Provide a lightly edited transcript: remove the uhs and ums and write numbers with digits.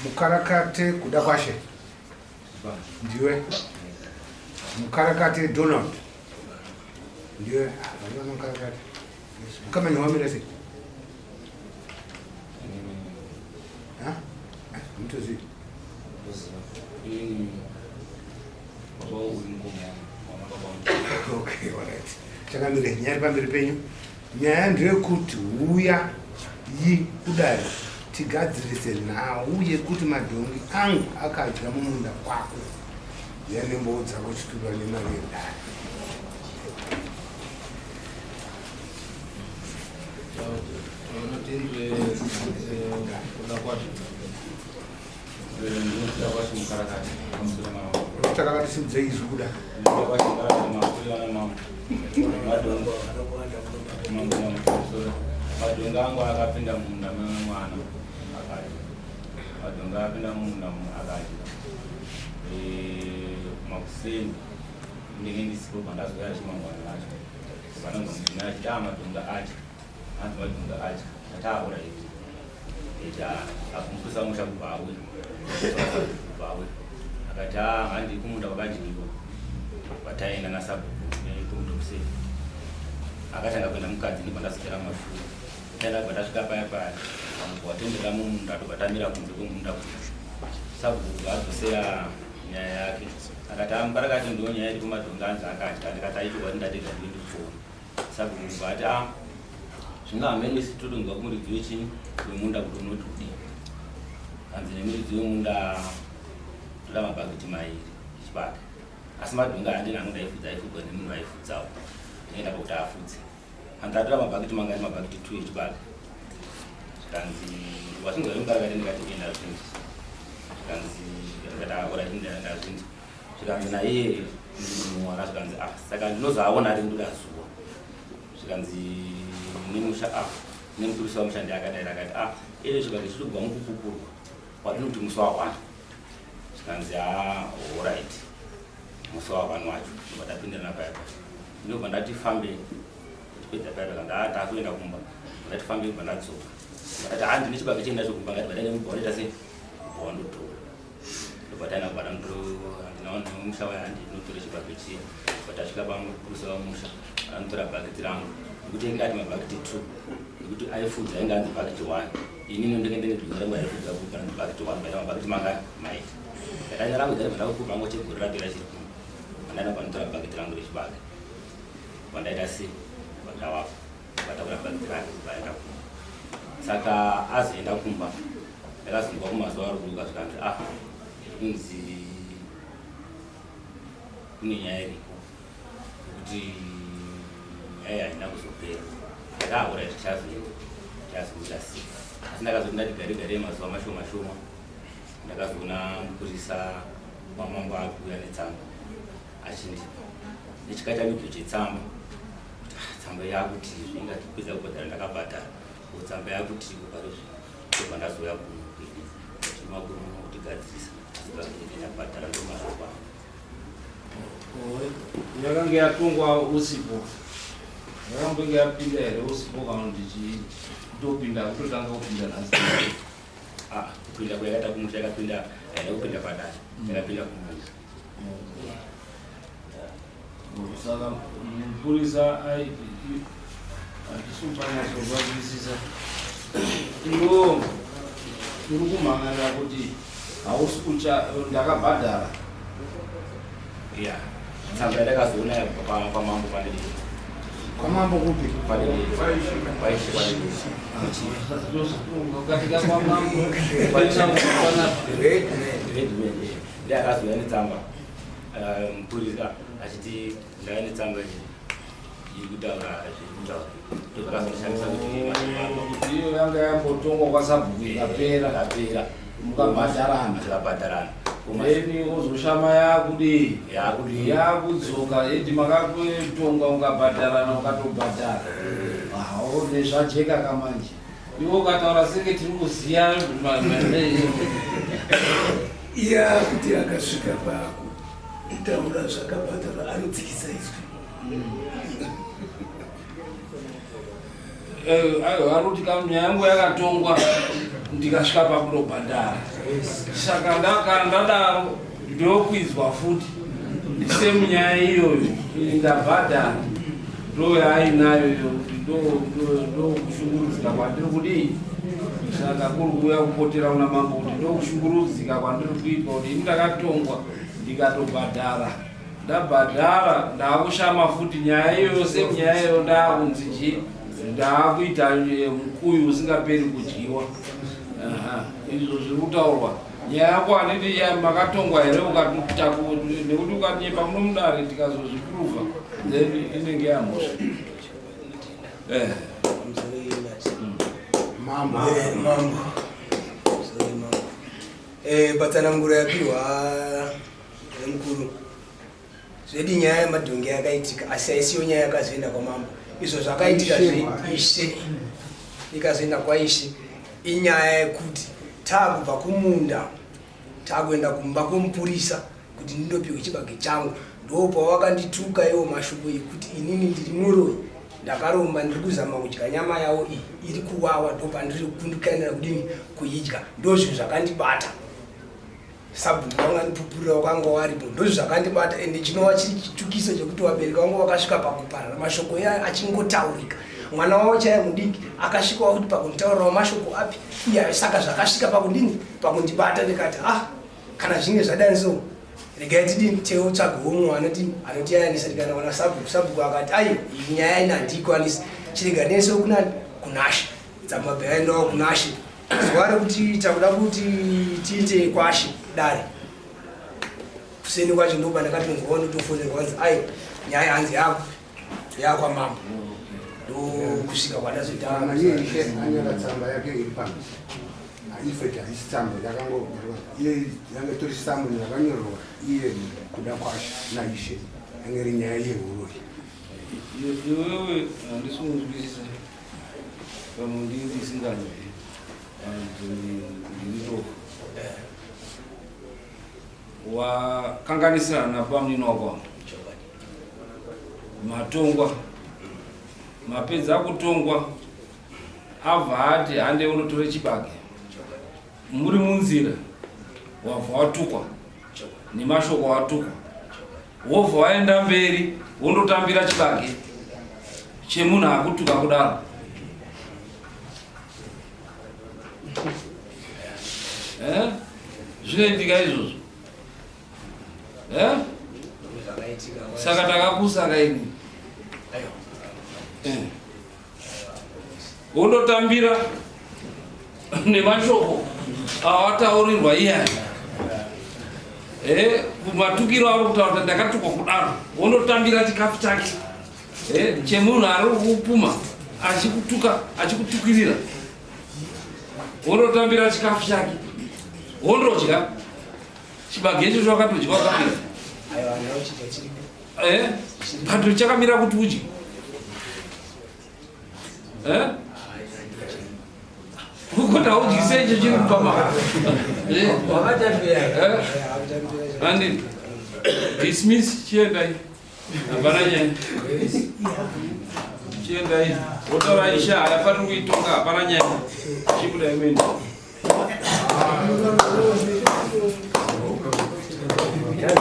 Mukarakate Kudakwashe. Ndiwe. Mukarakate Donald. Ndiwe. Ah, Mukarakate. Mukamenya wamira sei? Ha? Mutozivi. Okay, all right. Chakamire nyaya iri pamberi penyu. Nyaya ndeyekuti huya yi kudare tigadzirise nhau yekuti madhongi angu akadya mumunda kwako. Uya nemboo dzako chitura nemari yedare. Takakatisimudzei izwi kuda. Madhonga angu akapinda mumunda memwana akadya. Madhonga apinda mumunda akadya. Eh, makuseni ndinenge ndisipo pandazouya chimangwana racho. Vanonzi mudzimai achiti ah madhonga adya. Hanzi madhonga adya. Ndataura izvi. Ita akumupisa musha kubva auya. Kubva auya. Akati ah handi kumunda kwakadyiwa. Vataenda nasabhuku nekumunda kuseri. Akatanga kuenda mukadzi ndibva ndaswera mumashure. Taenda kubva tasvika paya paya. Vamwe watendera mumunda tobva tamira kunze kwemunda kuya. Sabhuku adzosera nyaya yake. Akati ah mukarakati ndiyo nyaya iri kumadhonga anzi akadya. Ndikati aitorwa ndadega ndiye ndikupona. Sabhuku kubva ati ah zvino hameno isi totonzwa kumuridzi wechii wemunda kuti unoti kudii. Hanzi nemuridzi wemunda toda mabhaketi mairi echibage. Asi madhonga handina hangu ndaifudza aifudzwa nemunhu aifudzawo. Ndinoenda pakuti afudze. Hanzi atora mabhaketi mangani mabhaketi 2 echibage. Zvikanzi wazvinzwa here mukarakati ndikati enda zvinzwa. Zvikanzi ndikati ah alright ndazvinzwa. Zvikanzi naiye muwana zvikanzi ah saka ndinozoaona ari ndoda zuva. Zvikanzi nemusha ah nemupurisa wemusha ndiakadaira akati ah ere chibage chiri kubva mukupupurwa wadini kuti musi wawana. Zvikanzi ah alright musi wawana wacho ndobva tapindirana paya paya. Ndobva ndati fambe tipedza paya paya ndaa takuenda kumba ndati fambe kubva ndadzoka. Ndati ah ndine chibage chendacho kumba ngati badaine mubva wanoita sei ubva wandotora. Ndobva taenda kubva ndanotora musha waya handi ndinotora chibage chiya. Ndobva tasvika pamupurisa wemusha anotora bhaketi rangu nekuti ainge ati mabhaketi 2 nekuti aifudza ainge anzi bhaketi 1 inini ndenge ndine dhonza rangu aifudza kubva anzi bhaketi 1 baita mabhaketi mangani maiti ndakaenda rangu dzari bva rangu chegore rapera chiri kumba Pandaenda panotora bhaketi rangu rechibage pandaita sei pandawapa vatakura bhaketi rake vaenda kumba saka azoenda kumba ndakazonzwa kumazuva aruduka zvikanzi ah kunzi kune nyaya iriko yekuti nyaya haina kuzopera ndakaahura zvichazoenda zvichazoita sei asi ndakazoti ndati gare gare mazuva mashoma shoma Ndakazoona mupurisa wamambo akuuya netsamba achindipa nechikatamidzo chetsamba kuti ah, tsamba yakuti izvi ingatipedza kubhadhara ndakabhadhara ko tsamba yakuti iko pari zvino ndobva ndazouya kuno kwini kuti makuru munokutigadzirisa asi painenge ndabhadhara ndomashoko angu Yakange yatongwa usipo yakambenge yapinda here usipo kana kuti chii kutopinda kutotanga kupinda nhasi Ah, kupinda kwayakaita kumusha yakapinda haina kupinda padare yakapinda kumusha. Saka mupurisa hatisi kunyatsopanzwisisa iwo uri kumhan'arira kuti hausi kucha ndakabhadhara Yeah. Tsamba yandakazoona kwamambo panedii Kwamambo kupi? Kwaishe katika kwamambo Redman ndiye akazouya netsamba eh, mupurisa achiti ndauya netsamba iri kutaura zviri kutaura ndozvakazondishamisa kuti kuti iyo yanga yambotongwa kwasabhuku ikapera yapera mukabhadharana tikabhadharana then ozoshama yakudii yakudii yakudzoka edi makatongwa ukabhadharana ukatobhadhara awo nezvajeka kamanje iwe ukataura senge tiri kuziya iya kuti akasvika pako kutaura zvakabhadharwa anotsikisa izwi Eh, aiwa arikuti nyaya yangu yakatongwa Ndikasvika pakundobhadhara. Saka ndakana ndadaro ndokwidzwa futi same nyaya iyoyo ini ndabhadhara ndo yaainayo iyo kuti ndokushungurudzika kwandiri kudii saka kuri kuuya kupotera kuna mambo kuti ndokushungurudzika kwandiri kuitwa kuti ini ndakatongwa ndikatobhadhara ndabhadhara ndaakushama futi nyaya iyoyo same nyaya iyoyo ndaakunzi chii ndaakuita eh, mukuyu usingaperi kudyiwa izvo zviri kutaurwa nyaya yako handiti makatongwa here ukataku nekuti ukanyepa muno mudare tikazozviprova then inenge yamhosva eh. Mambo. Eh, mambo. Eh, patsananguro yapiwa nemukuru zvedi nyaya yemadhongi yakaitika asi haisiyo nyaya yakazoenda kwamambo izvo zvakaitika zveishe ikazoenda kwaishe inyaya yekuti taakubva kumunda takuenda kumba kwemupurisa kuti ndindopiwe chibage changu ndopawakandituka iwo mashoko ekuti inini ndiri muroyi ndakaromba ndiri kuzama kudya nyama yawo iyi iri kuwawa ndopandiri kukundikanira kudini kuidya ndozvinhu zvakandibata Sabhuku vangandipupurira wakanga waripo ndozvakandibata ende chinova chiri chitukiso chekuti vabereki vangu vakasvika pakuparara mashoko iyayo achingotaurika mwana wavo chaiye mudiki akasvika wakuti pakunditaurirawo mashoko api iyayo saka zvakasvika pakundini pakundibata ndikati ah kana zvinge zvadani so regai tidini teotsvaga umwe anoti anotiyayanisa tikanawana sabhuku sabhuku akati aiwa iyi nyaya ina handiikwanisi chirega nese kunani kunashe dzamabva yaendawo kunashe zuva rekuti takuda kuti tiite kwashe dare kuseni kwacho ndoba ndakatonzwa ndotofonerwa hanzi ai nyaya hanzi yako yakwamambo ndokusvika kwadazoita ishe anyora tsamba yake iri pano ifeti haisi tsamba yakangonyorwa iye yanga itori samuni yakanyorwa iye kuda kwashe naishe yanga iri nyaya yehuroyi iwewe handisi kunzwisisa Pamwe ndini ndisinganzwi ndiri dofo. Wakanganisirana nabamunini wako matongwa mapedza kutongwa abva ati hande unotore chibage muri munzira wabva watukwa nemashoko watukwa wobva waenda mberi wondotambira chibage chemunhu akutuka kudaro eh? zvinoitika izvozvo eh? saka takakusaka ini eh. Wondotambira nemashoko awataurirwa iyaya eh, matukiro auri kutaura kuti ndakatukwa kudaro wondotambira chikafu chake eh, chemunhu ari kupuma achikutuka achikutukirira wondotambira chikafu chake wondodya chibage ichocho wakatodya wakapedza eh but chakamira kuti udye eh kuti haudyise icho chiri kupama eh? eh? Andi dismiss chiendai hapana nyaya chiendai wotaura isha hayafaniri kuitonga hapana nyaya chibuda imweni Yes.